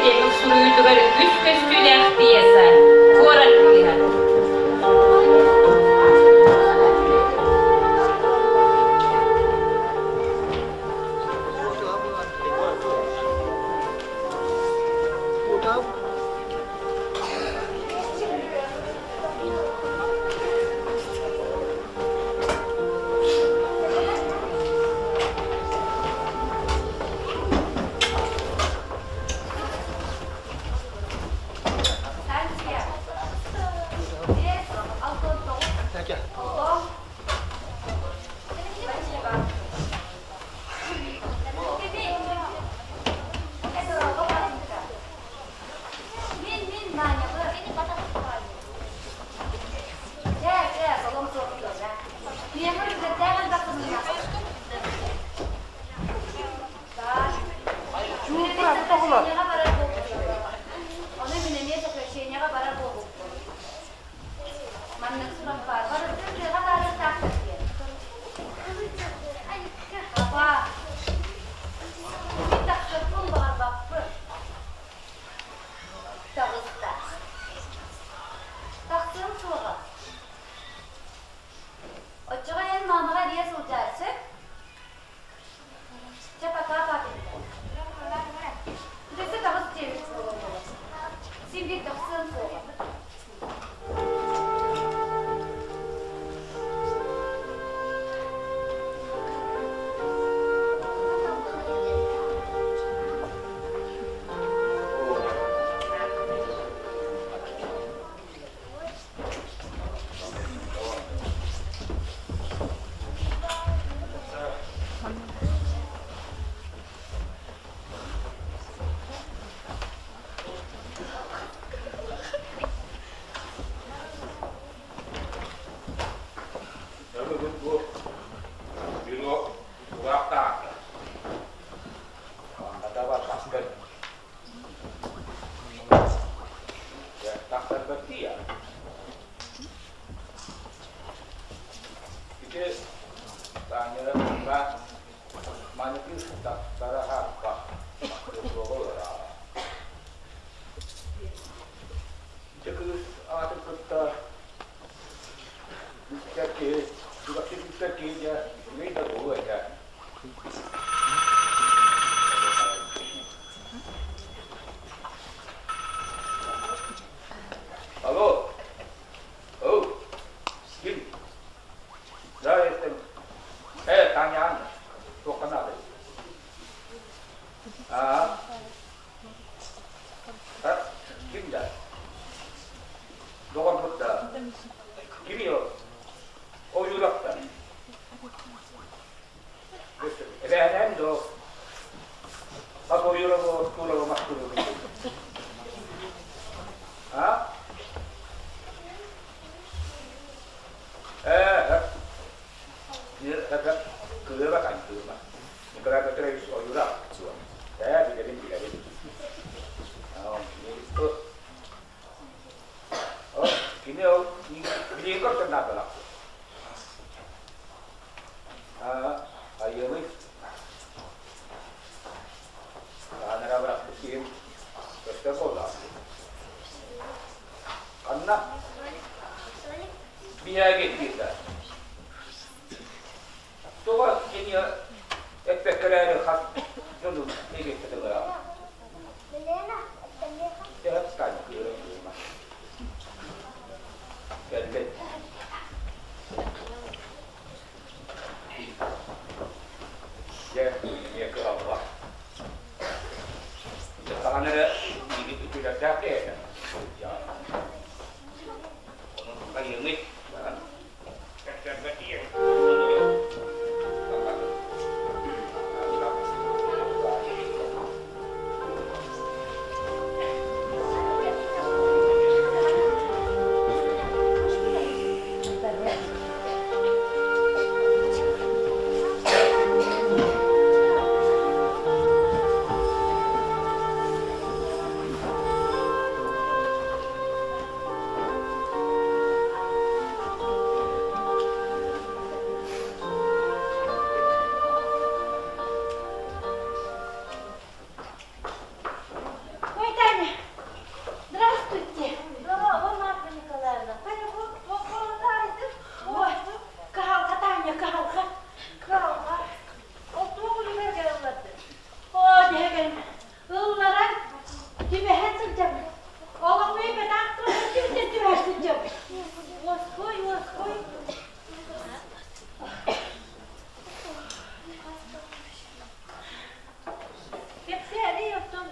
Артемьев суруйуутугар үс көстүүлээх пьеса «Куорат кыыһа».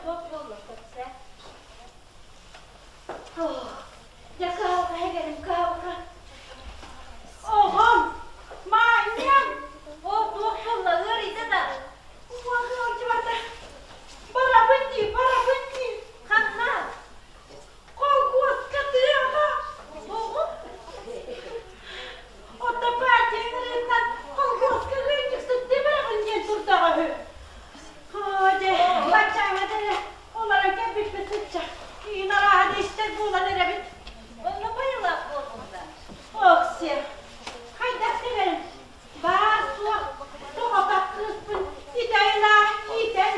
Туох буолла, кэпсээ. Дьэ кыһалҕа эгэлим кыһалҕа. Оҕом, Маанньам! Оо, туох буолла, ыарыйда да? Уох ыалдьыбата. Барабын дии, барабын дии. Ханна? Холкуоска тыаҕа. Тоҕо? Оттон партия ыҥырыытынан холкуоска ыанньыксыттыы барабын диэн турдаҕа үһү. Оо, дьэ, баччааҥҥа дылы олорон кэлбиппит сычча. Киин арааһа да истэр буолан эрэбит. Онно байылаах буолбута. Ок-сиэ, хайдах тэбэрин баар-суох соҕотох кыыспын итайылаах иитэн,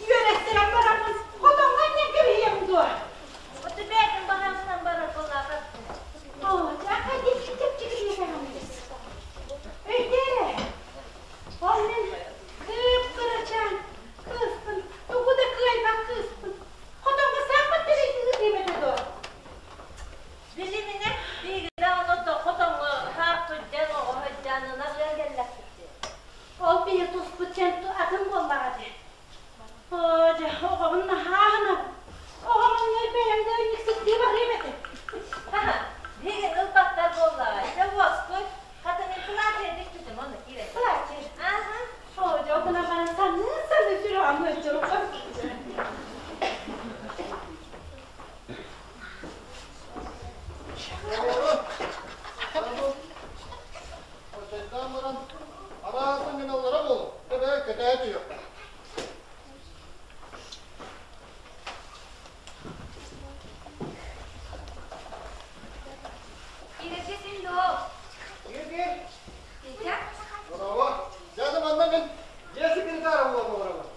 үөрэттэрэн бараммын хотоҥҥо анньан кэбиһиэм дуо? Оту бэйэтин баҕаҕынан барар буолаабат. Оо, дьэ, хайдах чэпчэки диэтэҕиний? Өйдөө эрэ, ол мин кып-кырачаан кыыспын, тугу да кыайбат кыыспын, хотоҥҥо сааммат тэбэйдии этэ дуо? Билиминэ, биһиги даҕаны хотоҥҥо хааппыт дьон оҕо сылдьан ынах кэллэхпит дии. Ол биһи туспут дьэн атын буоллаҕа дии. Оо, дьэ, оҕобун наһаа аһынабын. Оҕом оннугар бэйэм да ыанньыксыттыы барыам этэ. Хаһа, биһигин ылбаттар буоллаҕа. Дьэ уоскуй, хата мин платье тикпитим, ону киирэн. Платье? Аха. Оо, дьэ, ол гынан баран саныы-саныы сүрэҕим ыалдьар. Оччоттоон баран араасын гыналлара буолуо, эбээ кэтээ түһүөххэ. Киирэргэ син дуо? Киир-киир. Петя? Борово. Дьэ, манна мин дьиэ секретара буолан олоробун.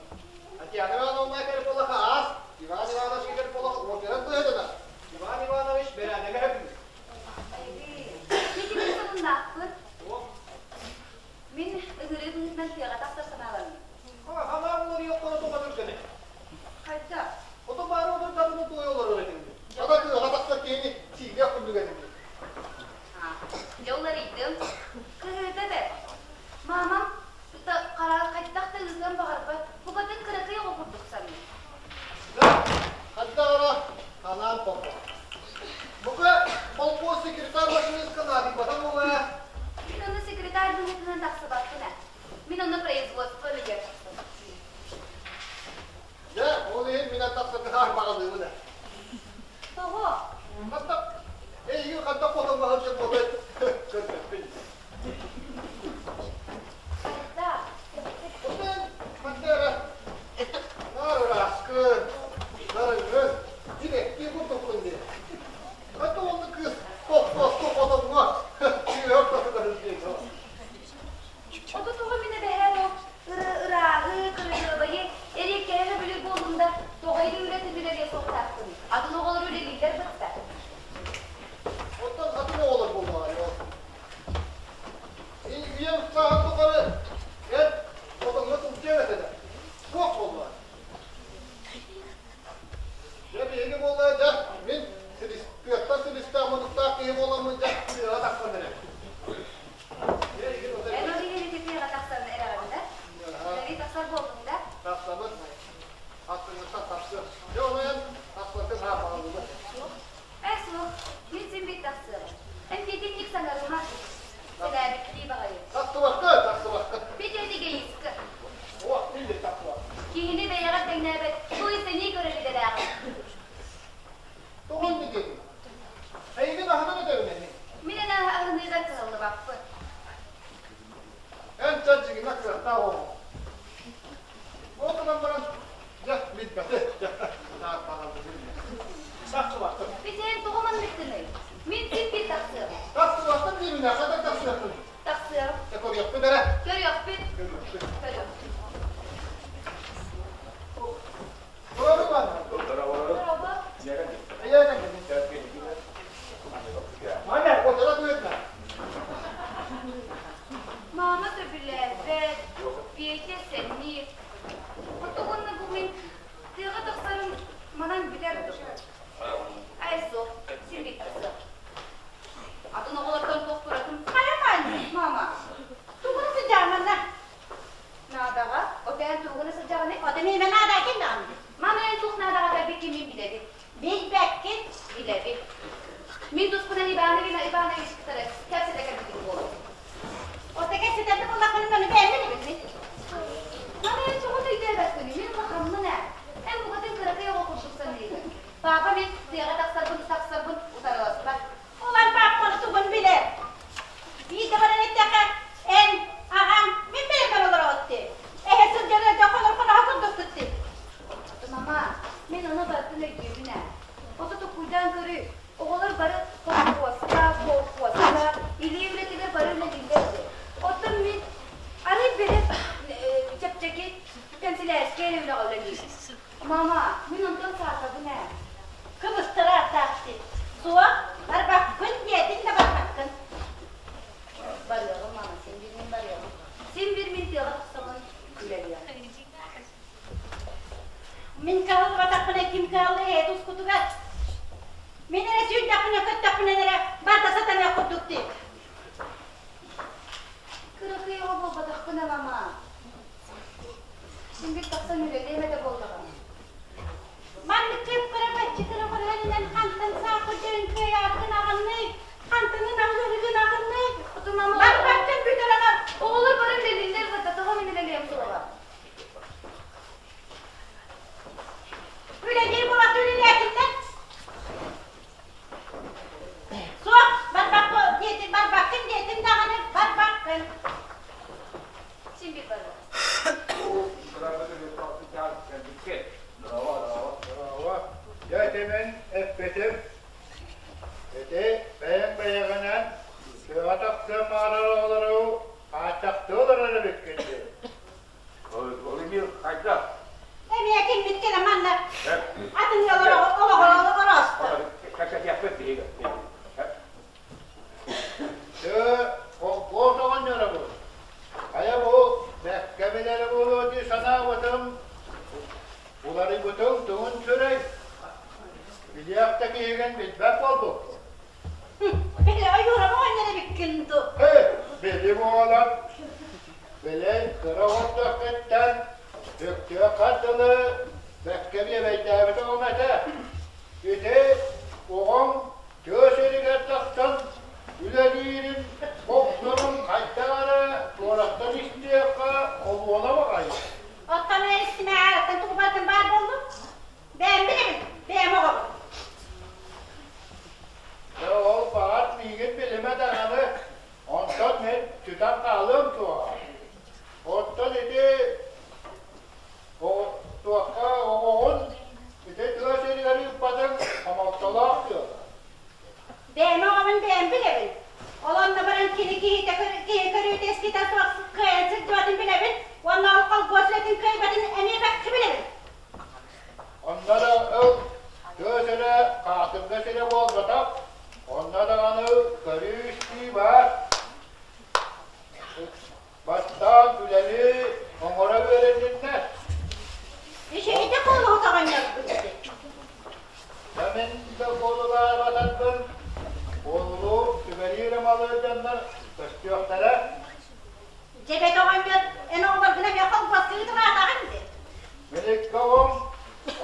Татьяна Ивановна кэлэр буоллахха аас, Иван Иванович кэлэр буоллахха операт быһыытынан. Иван Иванович бэрээдэгэ сөбүлүүр. Итини сонуннаахпыт. Мин ыҥырыы быһыытынан тыаҕа тахсар санааланным. Ханаан уларыйыаххына тоҕо түргэнэ? Хайдах? Ото баары одурдатыны туой олорор этиҥ. Ата тыаҕа тахсар киһини сиилиэх курдук этиҥ. Дьэ уларыйдым. Кыһыыта бэрт. Маамам хайдах да ыытыан баҕарбат, букатын кыракый оҕо курдук саныыр. Хайдах эрэ ханаан поппо. Бука холкуос секретарь машинистка наадыйбата буолуо. Мин онно секретарь быһыытынан тахсыбаппын ээ. Мин онно производство үлүгэр тахсабын. Дьэ, ол иһин мин тахсарга баҕалыыбын ээ. Тоҕо? Хантах, эйигин хантах хотон баһар буолуой көрбөппүн. Хайдах? Онтон манна эрэ наар ырааскын, нарыҥҥын, дириэктии курдуккун дии. Хата уонна кыыс тохтоосто хотоҥҥо кыыһа ортотугар илдьиэ Ото тоҕо мин эбэһээт ол ырааһы, кырасыабайы, эриэккэһи сөбүлүүр буоллум да, тоҕо илии үлэтин үлэлиэ суохтаахпыный? Атын оҕолор үлэлииллэр бытта. Оттон атын оҕолор буоллаҕай ол. Үйэм сааһын тухары эр хотоҥҥо сылдьыаҥ этэ да, суох буоллаҕа. Дьэ биһиги буоллаҕа дьэ мин тыаттан силистээх мутуктаах киһи буоламмын дьэ тыаҕа тахсан эрэбин. Эн ол иһин ити тыаҕа тахсан эрэҕин да? Үлэлии тахсар буоллуҥ да? Тахсабын. Аттыҥыттан тахсыам. Дьэ ону эн тахсаргын саарбаҕалыыбын. Ээ суох, мин син биир тахсыаҕым. Эн итинник саҥарыма. Сэнээбиттии баҕайы. Тахсыбакка, тахсыбакка. Бит эгоистка. О, мин тахсыбат. Киһини бэйэҕэр тэҥнээбэт, туй сэнии көрөр идэлээҕин. Тоҕо инник диэтиҥ? Эйигин аһынан этэбин эми. Мин эн аһыныыгар кыһаллыбаппын. Эн чэ дьиҥинэ кыахтаах оҕо. Ол гынан баран, дьэ, билбэти, дьэ, Тахсыбаттым. Бит эн тоҕо манныккыный? Мин син биир тахсыам. Тахсыбаттым диибин, хата тахсыахпын. Тахсыам. Дьэ, көрүөхпүт эрэ. Көрүөхпүт. Көрүөхпүт. Көрүөхпүт. Doğru mu? Дорообо. Манна, отара туетна. Мама сөбүлээбэт, Петя сэнниир. Оттоҕунна бу мин тыаҕа тахсарым манан бүтэр дуо? Ай суох, син биир тахсыах. Атын оҕолортон туох туратын хайамаан, мама. Тугун сыдьаан. Ону барытын өйдүүбүн ээ. Оту токуйдаан көрүүй, оҕолор бары холкуоска, холкуоска, илии үлэтигэр бары үлэлииллэр дии. Оттон мин арай били чэпчэки кэнсилээрскэй эрэ үлэҕэ үлэлиибин. Мама, мин онтон саатабын ээ. Кыбыстара таахти. Суох, барбаккын диэтин да барбаккын. Барыаҕым, мама, син биир мин барыаҕым. Син биир мин тыаҕа тахсабын, үлэлиэҕим. Мин кыһаллыбатахпына ким кыһаллыа тускутугар? Мин эрэ сүүрдэхпинэ көттөхпүнэ эрэ барда сатаныах курдук дии. Кыракый оҕо буолбатахпына, мама. Син биир тахсан үлэлиэм этэ буоллаҕа. Маннык кып-кыра баччыкыра көрүнэн хантан саахы дьэн кыайааккын аҕынный, хантанын аҕылырыгын аҕынный. Оту мама, Барбаккын бүтэрэн оҕолор бары үлэлииллэр быта, тоҕо мин үлэлиэм суоҕа? Үлэлиир буолат үлэлээтиннэр. Суох, барбакка диэтин, барбаккын диэтин даҕаны барбаккын. Син биир барыа. Дьэ ити мин эппитим, ити бэйэҥ бэйэҕинэн тыаҕа тахсыан баҕарар оҕолору хааччахтыы олорор эбиккин дии. Ол эмиэ хайдах? Эмиэ киммит кэлэ манна атын ыал олоҕор ороосто. Кэпсэтиэхпит биһиги. Дьэ, холкуос оҕонньоробут. Хайа бу бэккэ билэрэ буолуо дии санаабытым, уларыйбытыҥ тугун сүрэй? Билиэх да киһигин билбэт буолбуккун. Били ойуурам оҕонньор эбиккин дуу? Били буолан, били кыра оҕордоххиттан Өктөөххө дылы бэккэ биэбэйдээбит оҕом этэ. Ити оҕоҥ тыа сиригэр тахсан үлэлиирин, бопсорун хайдах эрэ туораттан истиэххэ олуона баҕайы. Оттон истимэ ааттан тугу барытын баар буоллун? Бэйэм билэбин, бэйэм оҕобун. Дьэ ол баҕар миигин билимэ даҕаны, онтон мин сүтэн хаалыам суоҕа. Оттон ити туохха оҕоҕун ити тыа сиригэр ыыппатыҥ хомолтолоох дьыала. Бэйэм оҕобун бэйэм билэбин. Ол онно баран кини киһитэ киһи көрүүтэ иститэ суох кыайан сылдьыбатын билэбин уонна ол холкуос үлэтин кыайбатын эмиэ бэккэ билэбин. Онно да ыл тыа сирэ хаатырга сирэ буолбатах, онно даҕаны көрүү-истии баар. Бастаан үлэни оҥоро үөрэнниннэр. Үчүгэйдик куолуһут оҕонньорбут этэ. Да мин да куолулаабатарбын, куолулуур, сүбэлиир ымалыыр дьоннор көстүөхтэрэ. Дьэбэт оҕонньор эн оҕолоргун эмиэ холбоска ыытылаатаҕын дии. Мин икки оҕом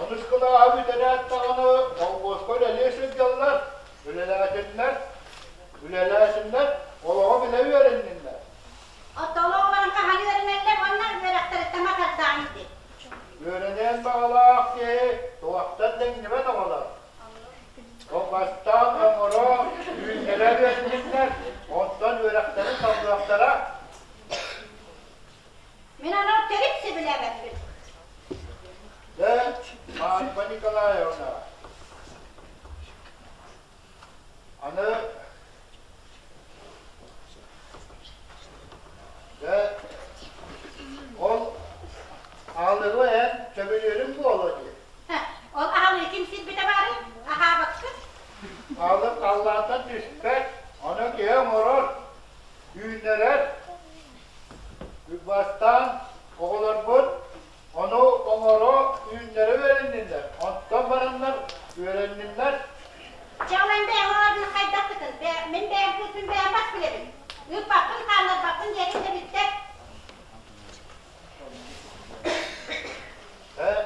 онус кылааһы бүтэрээт даҕаны холбуоска үлэлии сылдьаллар, үлэлээтиннэр. Үлэлээсиннэр, олоҕу билэ үөрэнниннэр. Оттолоох баран хаһан үөрэнэллэр уонна үөрэхтэриттэн матардаан дии. Үөрэниэн баҕалаах киһи туохтан дэҥнибэт оҕолор. Ол бастаан оҥоро, үүннэрэ үөрэнниннэр, онтон үөрэхтэрин салгыахтара. Мин аны төрүт сөбүлээбэппин. Дьэ, Марфа Николаевна, Аны дьэ ол аалыгы эн сөбүлүүрүҥ буолуо дии. Ол аалыы ким сирбитэ баарый? Аһаабаккын? Аалык аллаатан түспэт, ону киһи оҥорор, үүннэрэр. Бастаан оҕолорбут ону оҥоро үүннэрэ үөрэнниннэр, онтон бараннар үөрэнниннэр. Чэ, ол эн бэйэҥ оҥороргун хайдахпытын, мин бэйэм кыыспын бэйэм бас билэбин. Ыыппаппын, хаалларбаппын диэтим да бүттэ. Ээ,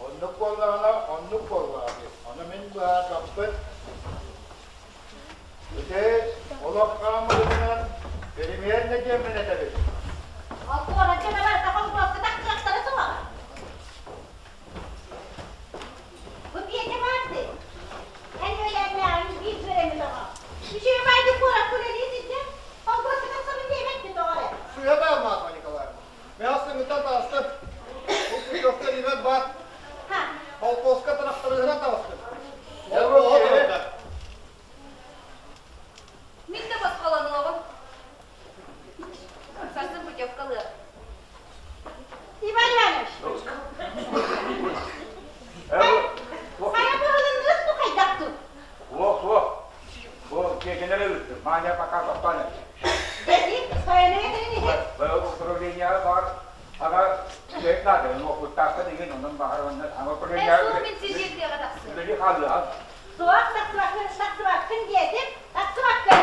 оннук буоллаҕына, оннук буоллаҕа дии. Ону мин быһаарбаппын. Ити олох хаамыытынан перемиэннэ диэммин этэбин. Ол куоракка да барыта холбуоска тахсыахтара суоҕа. Бу Петя баар дии. Эн үөлээннээҕиҥ биир үөрэммит оҕо. Үчүгэй баайдык куоракка үлэлии сылдьар. Холбуоска тахсабын диэбэт тоҕо эрэ. Сыыһа баар Марфа Николаевна. Мен астыҥҥыттан таҕыстым. Ол путевка илиибэр баар. Ха, Эн суох мин сирдиэҕэ тахсыам. Үлэли хаалыа. Суох тахсыбаккын, тахсыбаккын диэтим, тахсыбаккын.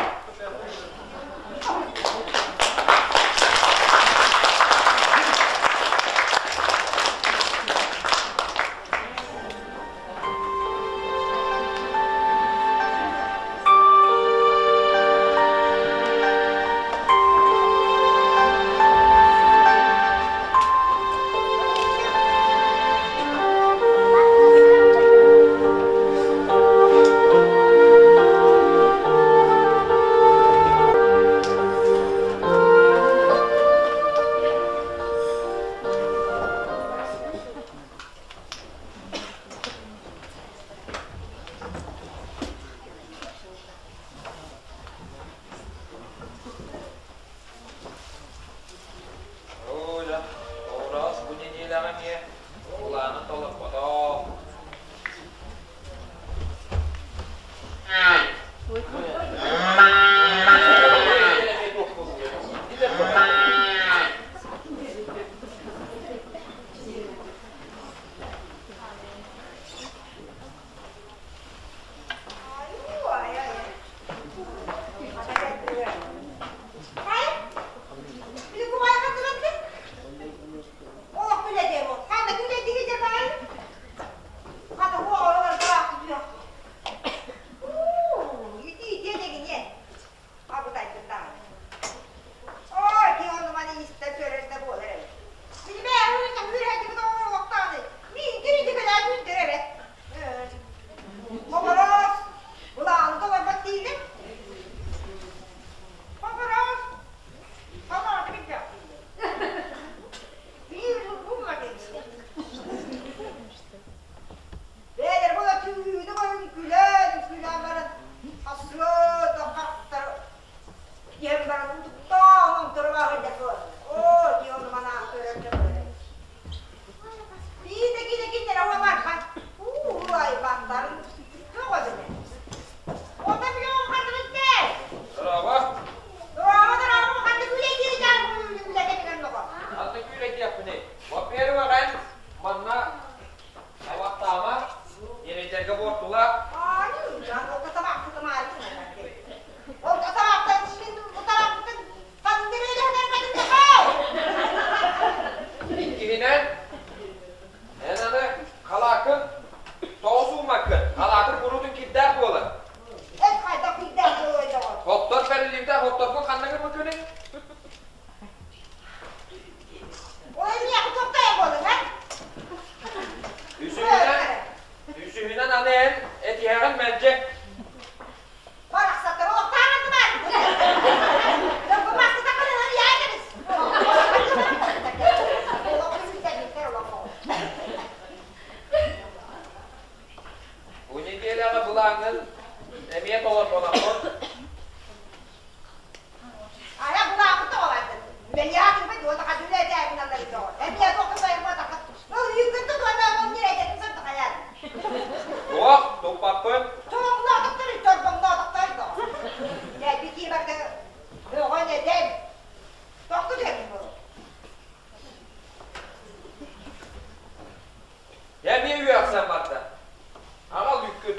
Оля, Оҕураас бу нэдиэлэҕэ эмиэ былаанын толорботох. Здорово. Аты күүлэйдиэхпиний. Во-первых, эн манна табахтаама, ньирэйдэргэ буортулаах. Иккиһинэн, эн аны халааккын тоҕо сууммаккын, халаатын куруутун кирдээх буолар. Хоттор бэриллибитэ, хотторгун ханна гыммыккыный? Үсүһүнэн, үсүһүнэн аны эн этиһэҕин мэлдьи. Бу нэдиэлэҕэ былааҥҥын эмиэ толорботоххун. Туох, туппаппын. Эмиэ үөхсэн барда. Аҕал үккүн.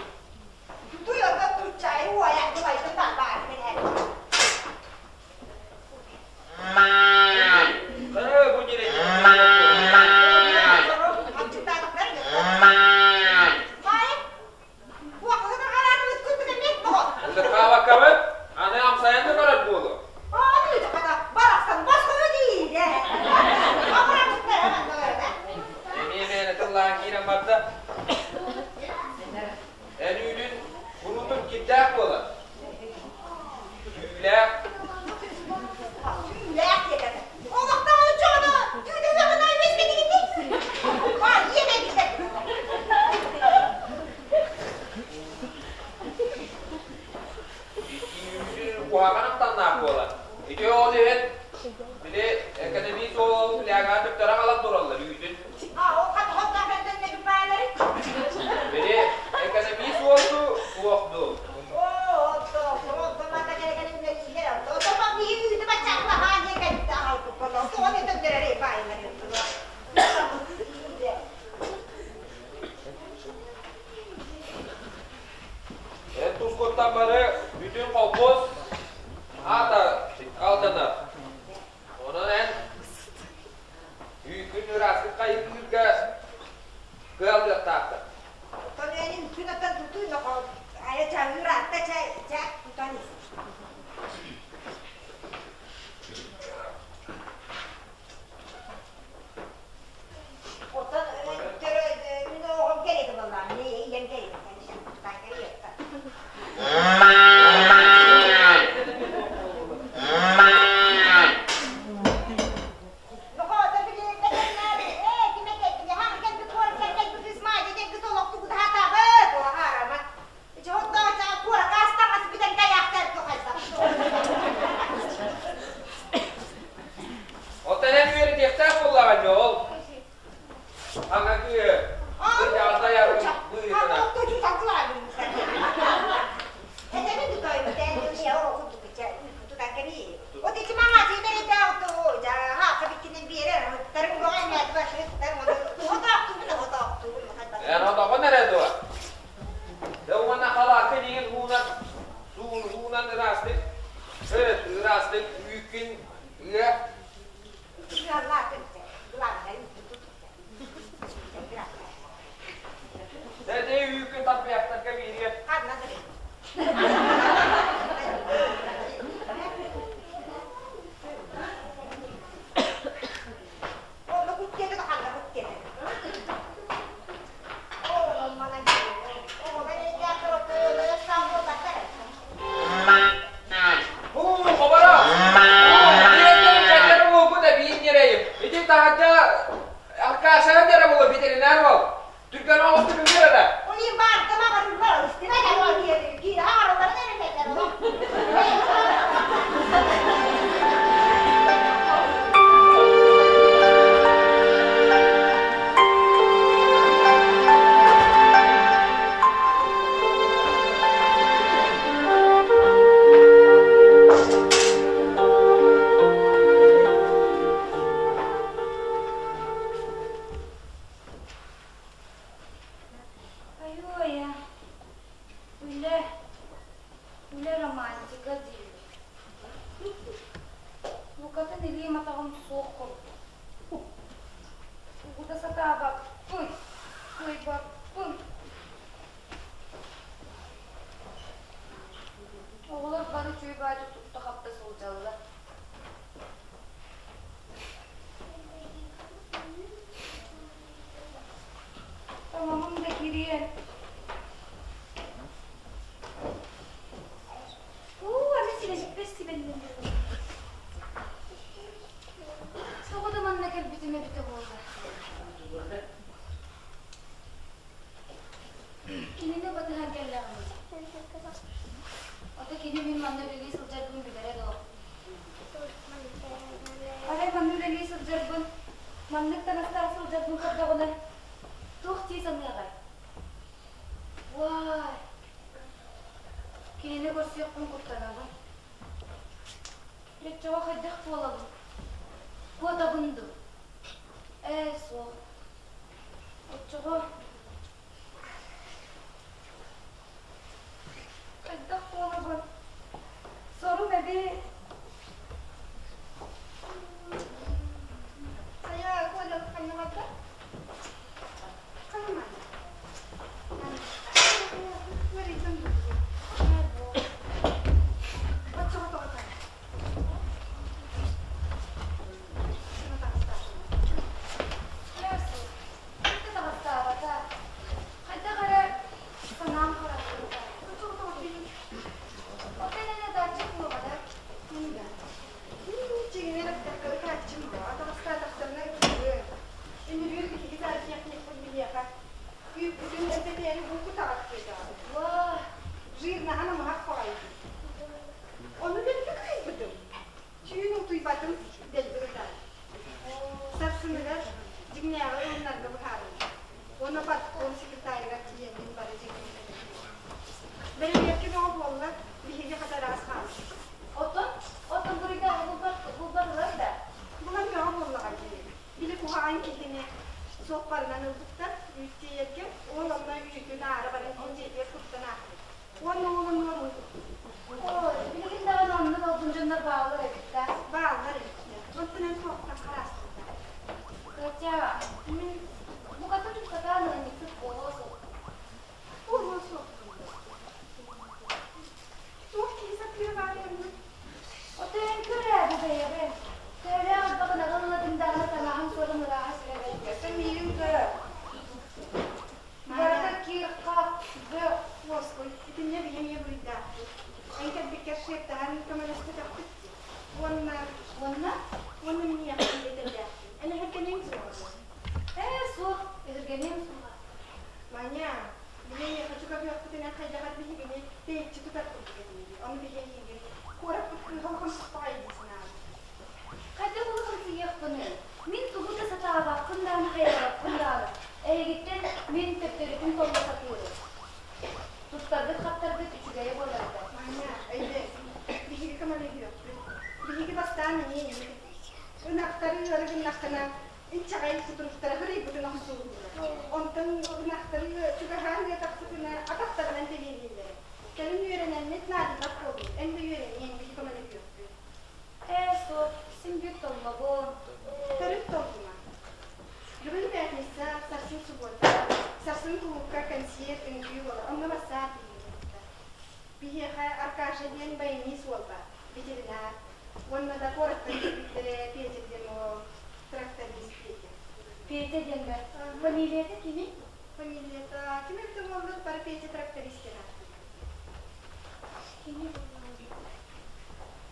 Онтон бары бүтүн колхоз аата алдана. Онон эн үүкүн ыраастык хайыырга кыаллыахтаахтар. Оттон энин күн аттан тутуу нохо айа чаһыыр атта чай чай тутан ис. Оттон мин оҕом кэлиэтэ буоллаҕа, мин ийэм кэлиэтэ, тутан кэлиэтэ. Оттон эн үөрэтиэхтээх буоллаҕа дьэ ол. Аҥагы кырдьаҕас быыһытынан. Эн отоҕун эрэ дуо? Дьэ уонна халаакка диэн уунан суун ыраастык ыраастык үүккүн ыа Дэ үүккүн тарбыйахтарга биэриэ. Хоборо! Ити таһырдьа Аркашаҕа эрэ буолуо ветеринар буол. Түргэн оҕусту бүгүр эрэ. Айуойа, үлэ, үлэ романтика диир. Букатын илиим атаҕым суох курдук. Тугу да сатаабаппын, кыайбаппын. Оҕолор бары үчүгэй баайдык тутта-хапта сылдьаллар. Таҥаһым да кириэн. Уу, аны силэжикпэр сибэллэн Тоҕо да манна кэлбитим эбитэ буолла. Кинини батыһан кэллэҕим. Ото кини мин манна үлэлии сылдьарбын билэрэ дуо? Арай манна үлэлии сылдьарбын, маннык таҥастаах сылдьарбын көрдөҕүнэ, туох дии саныаҕай? Уай! Кинини көрсүөхпүн куттанабын. Оччоҕо хайдах буолабын? Куотабын дуу? Ээ, суох. Оччоҕо хайдах буолабын? Сорум эбии Хайа, Коля, ханна Ханна таҕыстаабата. Хайдах эрэ санаам хараҕырда. Оттон эн ытааччы буолуоҕа да? Дьиҥинэн эттэххэ, ытааччым дуо? Атаҕастаатахтарына ытыыры. Үнүрүүн биһиги саатыйахтыахпыт биһиэхэ. Күүппүтүн элбэтээри булку таҕастыытаҕа. Жирнаһа намыһах баҕайы. Ону дэлби кыһыйбытым. Түүн утуйбатым, дэлби ытаан. Сарсыныгар дьиҥнээҕи ылынарга быһаарынным. Уонна партком секретарыгар тиийэммин бары дьиҥин эппитим. Бэрэбиэркэ бөҕө буолла, биһиги хата ыраас хаалбыт. Оттон, оттон буруйдааҕы булбатылар да? Булан бөҕө буоллаҕа дии. Били куһаҕан киһини суоппарынан ылбыттар, үүт тиэйэргэ, ол онно үүтүн аара баран иһэн дьиэтигэр куттан аахпыт. Уонна ол оннугар шефтаһан көмөлөспөтөхпүт дии. Уонна Уонна? Уонна мин ийэҕэ этэрдээхпин. Эн өһүргэниэҥ суоҕа дуо? Ээ, суох, өһүргэниэм суоҕа. Маня, били эйиэхэ чугаһыахпытынан хайдаҕар биһигини тэйиччи тутар курдук этиҥ дии. Ону биһи эйиигин куораппыт кыыһа улахан сыспаҕай дии санаабытым. Хайдах улахан сыйыахпыный? Мин тугу да сатаабаппын даҕаны хайаабаппын даҕаны. Эһигиттэн мин төптөрүтүн толло сатыырым. Туттаргыт-хаптаргыт үчүгэйэ буоларда. Маня, өйдөө, биһиги көмөлөһүөхпүт. Биһиги бастаан эмиэ инник ынахтары ыары гыннаххына, инчэҕэй сутуруктара хырыйбытын охсуһууллар. Онтон ынахтары чугаһаан ыатахпытына, атахтарынан тэбиэлииллэрэ. Кэлин үөрэнэммит наадыйбат буолбут, эн да үөрэниэҥ, биһи көмөлөһүөхпүт. Ээ, суох, син биир толлобун. Төрүт толлума. Бүгүн пятница, сарсын субуота, сарсын кулуупка кэнсиэр, үҥкүү буолар, онно бассаап биһиги Биһиэхэ Аркаша диэн баянист уол баар, ветеринар. Уонна да куораттан кэлбиттэрэ Петя диэн уол, тракторист Петя. Петя диэн бэр. Фамилията кимий? Фамилията ким эбитэ буоллар, бары Петя тракторист диэн ааттыыллар. Кини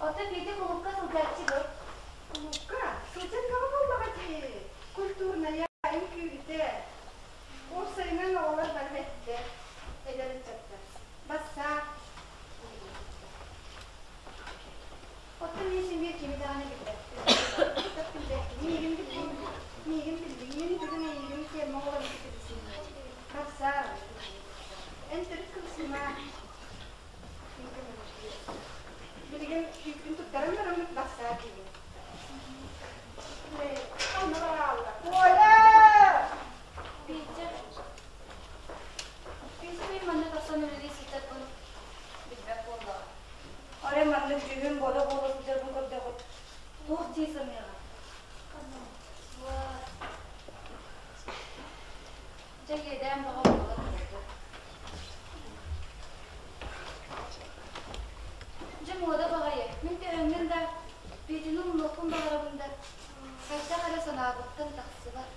Оттон Петя кулуупка сылдьааччы дуо? Кулуупка? Сылдьан бөҕө буоллаҕа дии. Культурная, үҥкүүһүтэ. Уопсайынан оҕолор бары бэртэр, эдэр ыччаттар. Бассаап. Оттон мин син биир кими даҕаны билбэппин. Билбэппин. Миигин биллиҥ. Миигин биллиҥ. Мин бүгүн эйигин ферма оҕолорун кытта билсиһиэм. Бассаап. Эн төрүт кыбысыма. Мин көмөлөһүөм. Билигин күүппүн туттаран бараммыт бассаап диибин. Ханна бараалла? Коля! Петя. Петя мин манна тахсан үлэлии сылдьарбын билбэт буоллаҕа. Арай маннык дьүһүн бодо буола сылдьарбын көрдөҕүт, туох дии саныаҕа? Дьэ иэдээн бөҕө буола турда. Дьэ муода баҕайы, мин төһөҥҥүн да Петяны умнуохпун баҕарабын да, хайдах эрэ санаабыттан тахсыбат.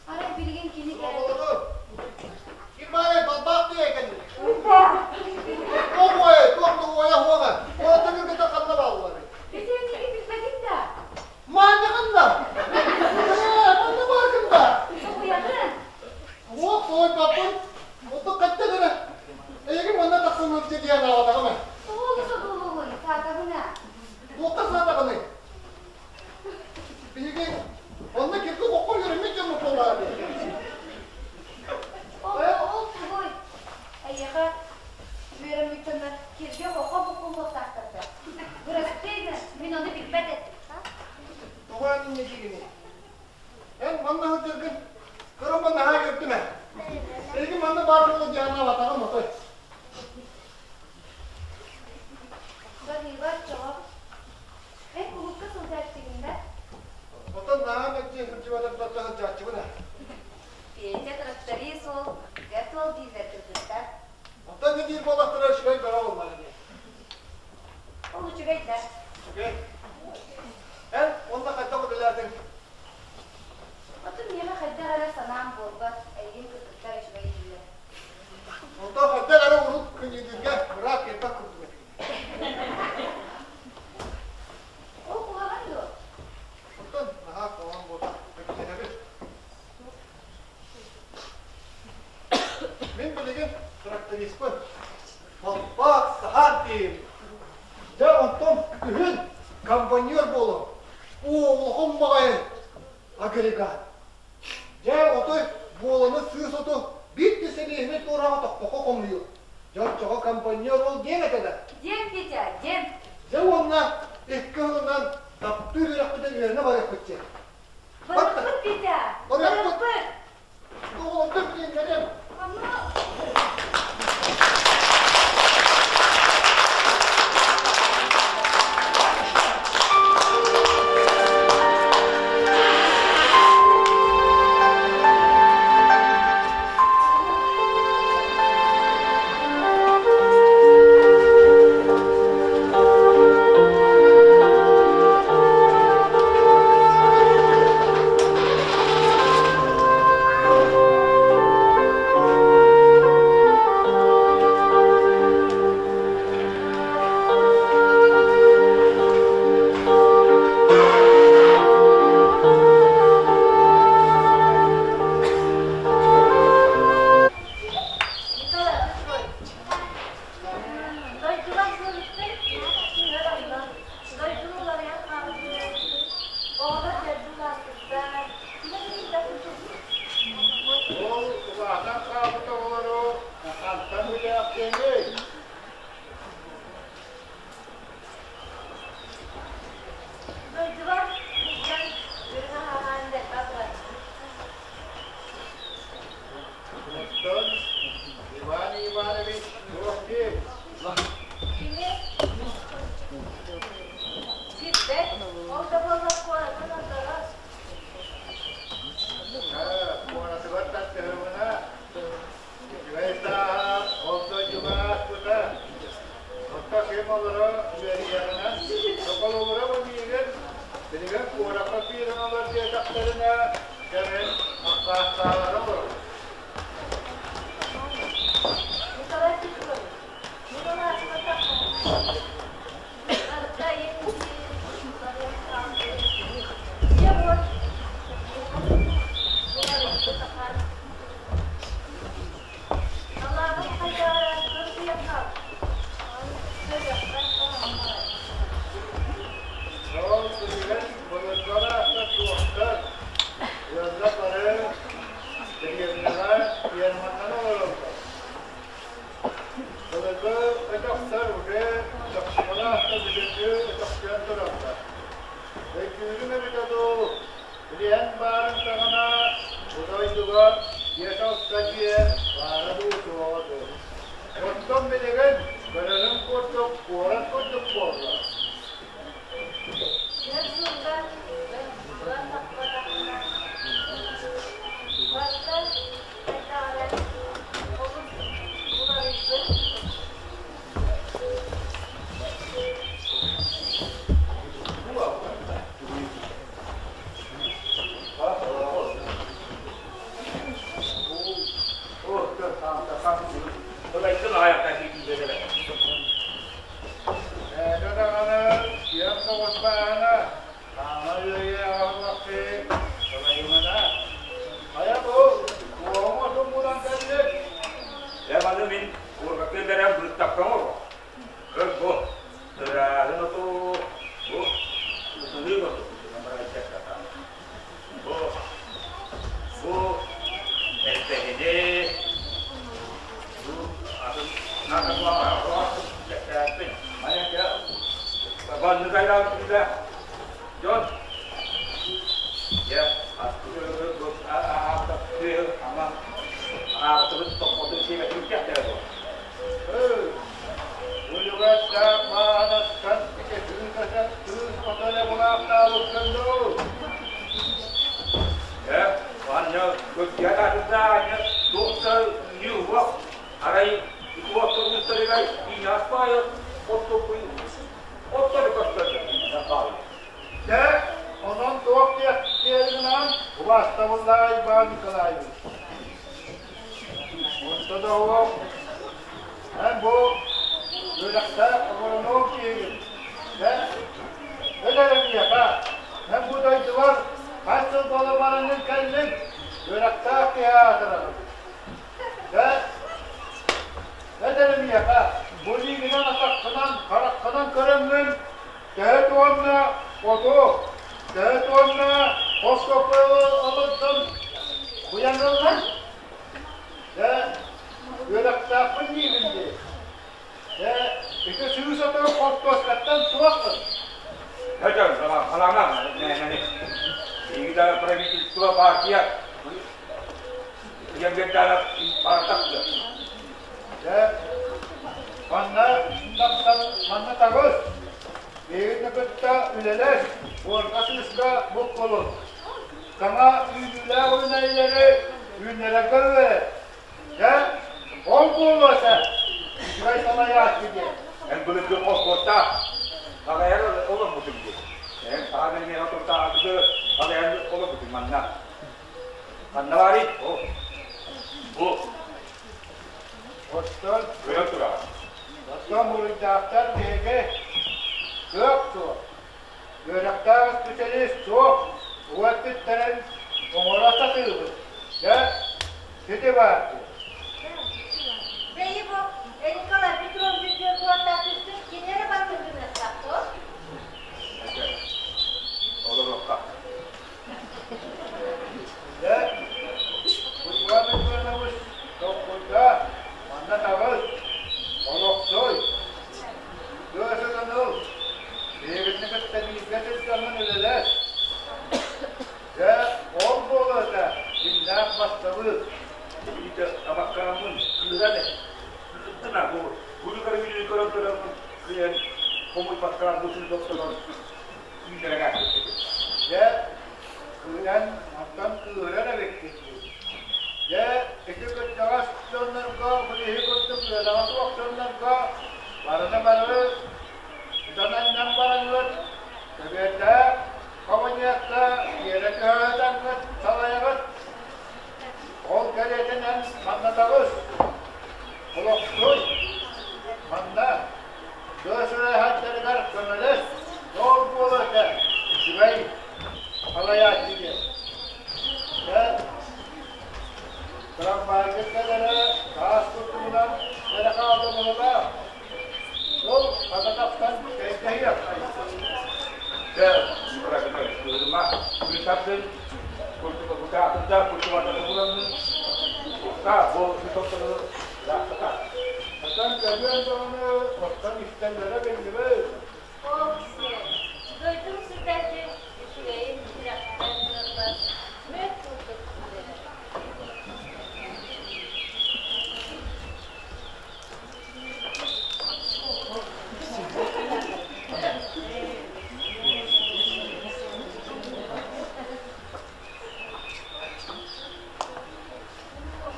Арай билигин кини кэлэн Ким баарай балбаах диэ кэлин. Туох уойа, туох да уойа хуоҕа. Уолаттар кытта ханна баалларый? Петя миигин билбэтин да? Маанньа ханна? Ээ, манна бааргын да? Соһуйаҕын? Уох, соһуйбаппын. Оттон хаттан эрэ эйигин манна тахсан ылдьа диэн аҕатаҕым ээ. Тоҕо содулугун, саатабына? Туохха саатаҕыный? Биһиги онно кирги хоххо үөрэммит дьоммут буоллаҕа дии. Ол, ол тугуй? Эйиэхэ үөрэммит дьоннор киргэ хоххо буккуллуохтаахтар да. Бырастыы гын, мин ону билбэт этим. Тоҕо эн инньэ диигиний? Эн манна сылдьаргын кыраммын наһаа үөрдүм ээ. Эйигин манна баар буола дьаһанаабатаҕым отой. Барыыба оччоҕо. Эн кулуупка сылдьааччыгын да? Оттон наһаа мэлдьи сылдьыбатарбар да сылдьааччыбын ээ. Петя тракторист уол, бэрт уол дииллэр кыргыттар. Оттон не диир буоллахтара үчүгэй бөҕө буоллаҕа дии. Ол үчүгэй да. Үчүгэй. Эн уонна хайдах үлэлээтиҥ? Оттон миэхэ хайдах эрэ санаам буолбат, эйигин кыргыттар үчүгэй дииллэр. Онтон хайдах эрэ урут күнүүлүүргэ быраап биэрбэт курдук этигин. Ол куһаҕан дуо? Оттон наһаа куһаҕан буолбат, өксөһөбүт. Мин билигин тракториспын. Балбаах саһаан диим. Дьэ онтон күһүн комбайнер буолуом. Оо, улахан баҕайы агрегат. Дьэ отой буоланы сыыс оту биир да сэлиэһинэй туораҕа тохтохо хомуйуо. Дьэ оччоҕо комбайнер ол диэн этэ да. Диэн Петя, диэн. Дьэ уонна икки сылынан таптыыр үрэхпитин үөрэнэ барыахпыт диэн. Барыахпыт, Петя! Барыахпыт! Оҕолорго билиннэрим. Онно Былыргы өтөхтөр уже чахчылаах да бүгүҥҥү өтөхтөөн тураллар. Өйдүүрүм эбитэ дуу, билиэн баарын саҕана бу дойдуга биэс-алта дьиэ баара дуу, суоҕа дуу. Оттон билигин көрөрүм курдук куорат курдук буолла. Өр сылга булан таппатахпына, барыта хайдах эрэ олус уларыйбыт. Эгэ даҕаны киэҥ соҕус бааһына, хаама үөйэ аҕаллаххы салайымана. Хайа бу, куоһуҥ отун булан кэллик? Дьэ маны мин куоракка бэрэн быыстапка оҥоро. Көр бу, тырааһын оту, бу ытылыыр оту, бу, бу эрбэһини, бу атын Дьон, дьэ, аҕатыбыт тохпотун сиэбэтин кэхтэрэ дуо? Улугастаах бааһынаттан ити кыыс ото эрэ булаахтаабыккын дуу? Э, анньа көтүйэ таатырда, анньа туох да үүнүү уох, арай ити уоттар иинаас баайы оттоппуй оттору көстөрдө хаалый. Дьэ, онон туох диэхтиэринэн убаастабыллаах Иван Николаевич. Онто да уох, эн бу үөрэхтээх агроном киһигин. Дьэ, өл эрэ миэхэ, эн бу дойдубар хас сыл буола бараҥҥын кэллиҥ, үөрэхтээх киһи аатыраҕын. Дьэ, эт эрэ миэхэ, бу илиигинэн атаххынан, хараххынан көрөҥҥүн төһө туонна оту, төһө туонна хостоппой олордон быйаҥыллар? Дьэ, үөрэхтээхпин диибин дии. Дьэ, ити сыыс оту хортуоскаттан суоххун. Это халана, не, да правительство, партия, Егердара бартакты. Дьэ, манна тахсан, манна таҕыс. Биһигини кытта үлэлэс, буорга сыыска буккулун. Саҥа үүнүүлээх үүнээйилэри үүннэрэргэ үөрэт. Дьэ, ол буолуо этэ, үчүгэй салайааччы диэн. Эн былыргы колхозтаах салайар олорбутум дии. Эн саҕа миэхэ туртаҕатыгы салайар олорбутум манна. Ханна баарый? О, бу. Оттон Көрөн тураҕын. Оттон буруйдаахтар биһиги кыах суох, үөрэхтээх исписэлиис суох, уот бүттэрин оҥоро сатыыбыт. Дьэ, сити баар дии. Бэйи бу Николай Петрович Бүөкү түстүн кини эрэ барытын гыныахтаах дуо? Олоруохха. Дьэ, Уйбаан Уйбаанабыс толкуйдаа, манна таҕыс, олохсуй, тыа сытын ыл, биһигини кытта бииргэ сылдьаҥҥын үлэлэс. Дьэ, ол буолуо этэ, кимнээх бассабыык. Ити табаккараммын кыыран кыттына бу гулюгар үүнү көрөн көрөн кыйан хомуйбакка бутун докторон үүнэрэ Дьэ, кыыран, мантан кыырар эбиккит дии. Дьэ, ити кырдьаҕас дьоннорго, билиһи курдук ыараҕа суох дьоннорго барыны бары ытан-анньан бараҥҥыт, көбүөрдээх коммуниакка тиэрэ түһэ салайаҕыт. Ол кэриэтинэн манна таҕыс, олохсуй, манна тыа сүрэһэттэригэр көмөлөс, ол буолар этэ үчүгэй салайааччы диэн. Дьэ, трамвайга кэлэрэ таас курдугунан эрэ хаалла быһыылаах. Ол хата тахсан кэйдэһиэх Дьэ, кыырма, күн куртука куртука буламмын, бу бу тоттору лаахтата. Хасан көрүөн даҕаны, оттон истэллэрэ биллибэт. Ок-сиэ, дойдум сүрдээччи үчүгэйин сүрэхпэр быарбар мүөт курдук сүрэрэ.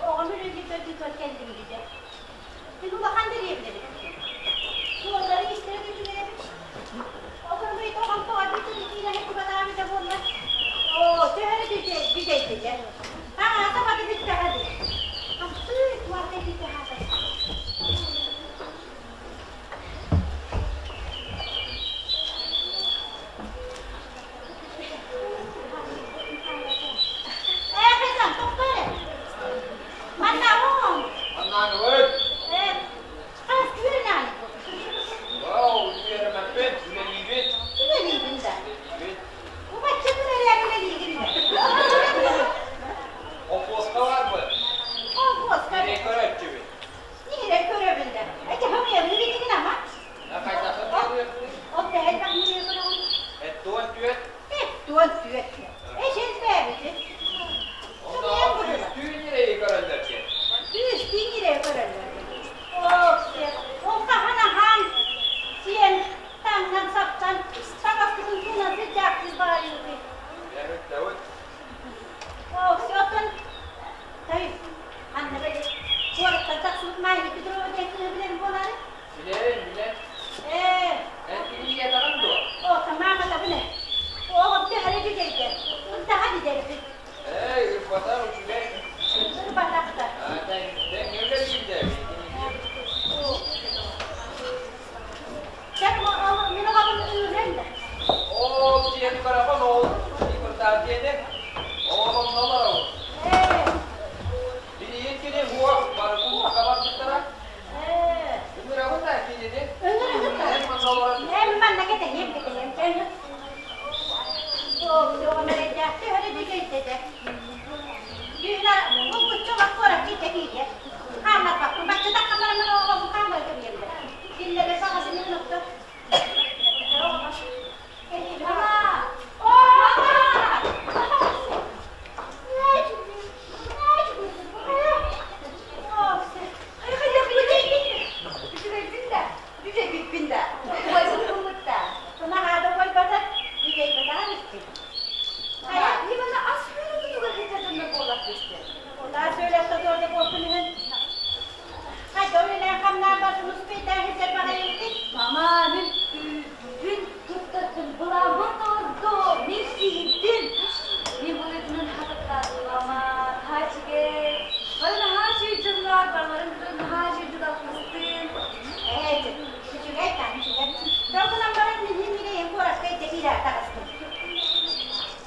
Оҕом үлэлии дойдутугар кэллим дии. Мин улахан дэриэбинэбин. Суоллары истэрэ үчүгэйэбин. Оҕом оҕом тоҕо бүтүн итиилэһэ кубатаабыта буолла. Оо, төһө бүтэйдилэр. Аата баты бүттэҕэ дии. Ахсыы, туарка итиитэ хаата. Ээ, Хасан, тохтоо эрэ. Манна оҕом. Маннааҥыбыт. Ээ, хас күөрүнэҕин? Вау, үөрэмэппин, үлэлиибин. Үлэлиигин да. Убачча күнэрээр үлэлиигин да. Холкуоска барбыт. Холкуоска. Ньирэй көрөөччүбүт. Ньирэй көрөбүн да. Эти хымыйабын билигин ама. Хайдахын диэбиэхпин? Ол тэһэлбэх ньирэй көрөҕүн. Эттуон түөт. Эттуон түөт. Эчэлбээбити. Оннооҕор күстүү ньирэйи көрөллөр диэн. Күстүү ньирэйи көрөллөр. Ол хаһан аһаан, сиэн, таҥнан, саптан, таҥаспытын суунан сылдьаахтыыр баҕайыбытый. Эбит, Оттон Таис, ханна били куораттан тахсыбыт Майя Петрова диэн кыыһы билэрим буолаары? Билэбин, билэн. Ээ. Эн кинигэтэҕин дуо? О, маамата билэ. Оҕом төһөрө дьүдьэйдэ. Ынтаха дьүдьэйбит. Эй, ырбатах үчүгэй. Ырбатахта. Тэҥҥэ үлэлиирдэ Sen мин оҕобун ыыран да. Ол дьиэни көрөҕүн, ол икыртаах дьиэни. Ол онно олоробут. Ээ. Билигин кини уох барытын барбыттара. Ээ. Ыҥырабын да кинини. Ыҥыр, ыҥыр. Эн манна олорон. Эн манна кэтэһиэм, кэтэһиэм. Ыҥыр. Мама! Үчүгэйбин да, үчүгэйбиппин да. Убайбын булбут да. Хайа, Ивана ас күнү хитэтинне буолар түсте. Мама, мин күн туттатын буламын орду, мин сиһиттим. Мин бұлытынан хататтадым, мама, хачиге. Барын хачи жыллар, барларын кырын хачи жылалқыстым.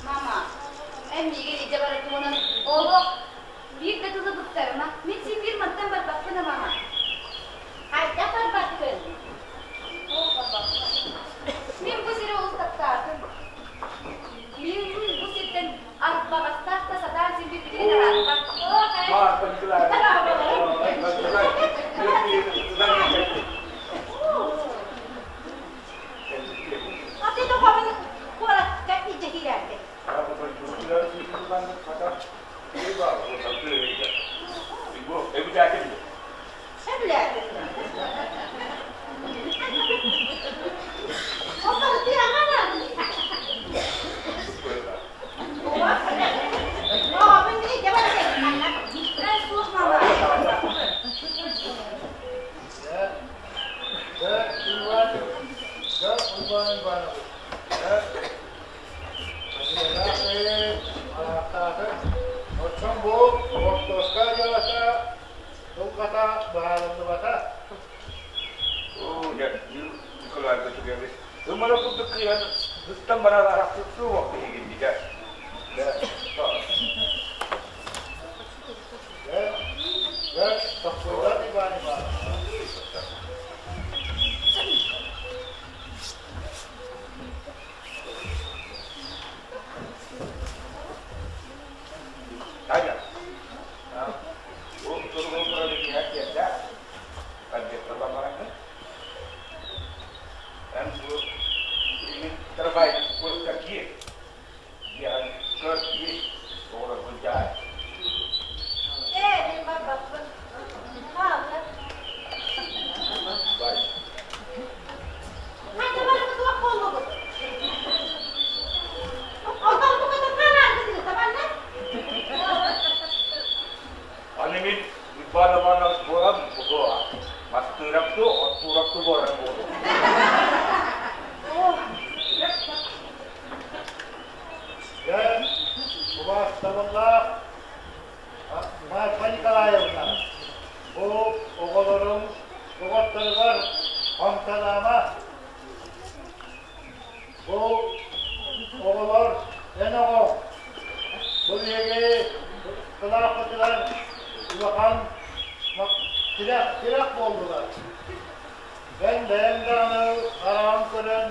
Мама, эн миигин ide барытымынан олох биир да тылы быктарыма. Мин син бир маттан барбаппына, мама. Ол барбаппын. Мин бу сири олус таптаатым. Мин бу сиртэн арбаҕастаах да сатаан син бир билигин араатпат. Марфа Николаевна. Эн суох, мама. Дьэ, дьэ, Иван, дьэ, Уйбаан Иванович, дьэ, Анелаах араахтаатын, оччоҥ бу хортуоска дьыалата дулҕата быһаарыллыбата. Ымара курдук кыйан ыттан баран арахсык суох биһигиннигэр. Дьэ, дьэ, тохтуулар Иван Иванович. Таня, бу туругу Мастыырап дуу, оттуурап дуу буолар буолуо. Дьэ, убаастабыллаах Марфа Николаевна, бу оҕолорум доҕотторугар хамсанаама. Бу оҕолор эн оҕо. Бу биһиги кылааппытыгар улахан тирэх, тирэх буоллулар. Эн бэйэҥ даҕаны хараҕын көрөн,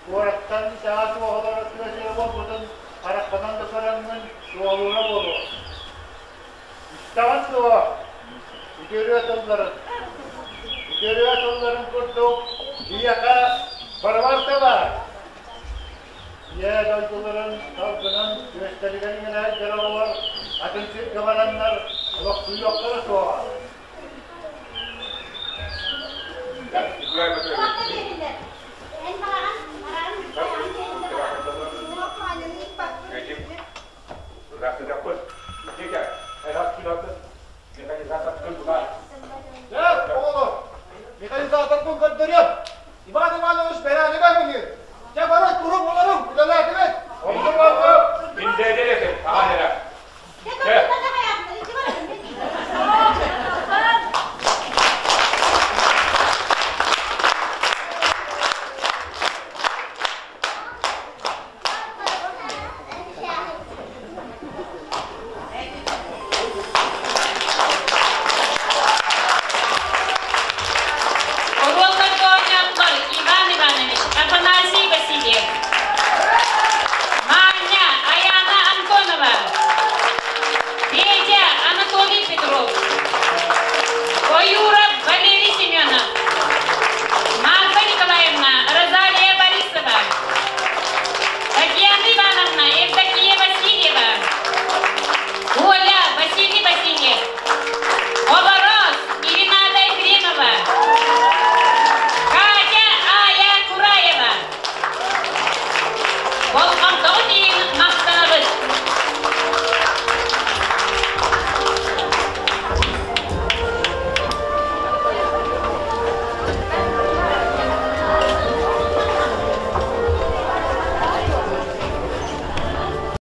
куораттан итэҕэс оҕолор тыа сирэ буолбутун хараххынан да көрөҥҥүн суолуура буолуо. Истэҕин дуо? Үтүөрүө тылларын. Үтүөрүө тылларын курдук биһиэхэ барыбар да баар. Ийэ дойдуларын салгынын күөстэригэр иҥэрээйдэр оҕолор атын сиргэ бараннар олохсуйуохтара суоҕа. Механизатор, оҕолор, механизаторбын көрдөрүө.